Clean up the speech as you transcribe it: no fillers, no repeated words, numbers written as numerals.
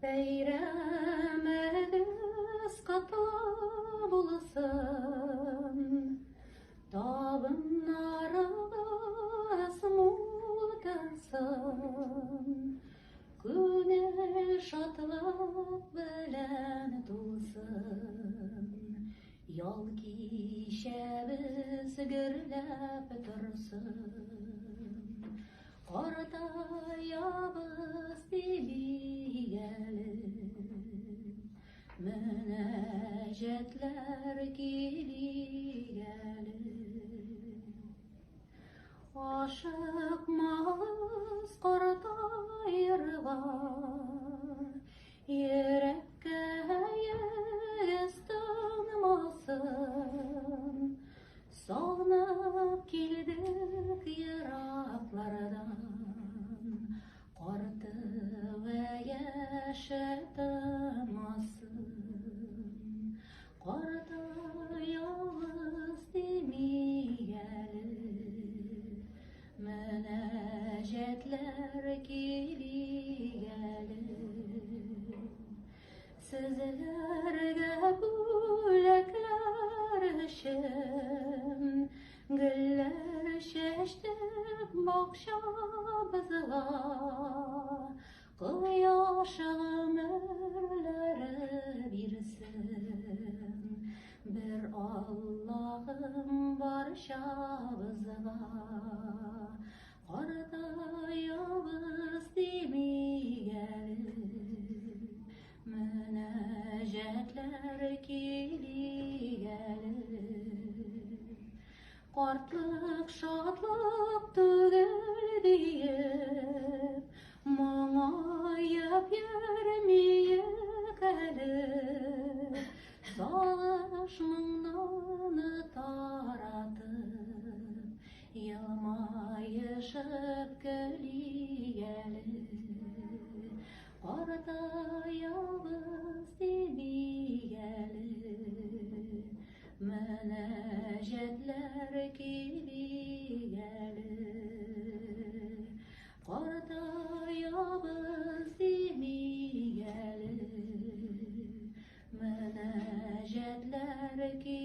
Бәйрәмегез котлы булсын, табыннарыгыз мул торсын, күңел шатлык белән тулсын, ял кичәбез гөрләп торсын. Картаябыз димик әле, мөнәҗәтләр килик әле. Ашыкмагыз картаерга, йөрәккәегез тынмасын. Сагынып килдек ераклардан, карты вә яше тынмасын. Картаябыз димик әле, мөнәҗәтләр килик әле. Сезләргә бүләкләр өчен гөлләр чәчтек бакчабызга. Кояш гомерләре бирсен, бер Аллаһым барчабызга. Картаябыз димик әле, мөнәҗәтләр килик әле. Картлык шатлык түгел диеп, моңаеп йөрмиек әле. Сагыш моңнан таратып, елмаешып көлик әле. Картаябыз димик әле, мөнәҗәтләр килик әле. Картаябыз димик әле, мөнәҗәтләр килик.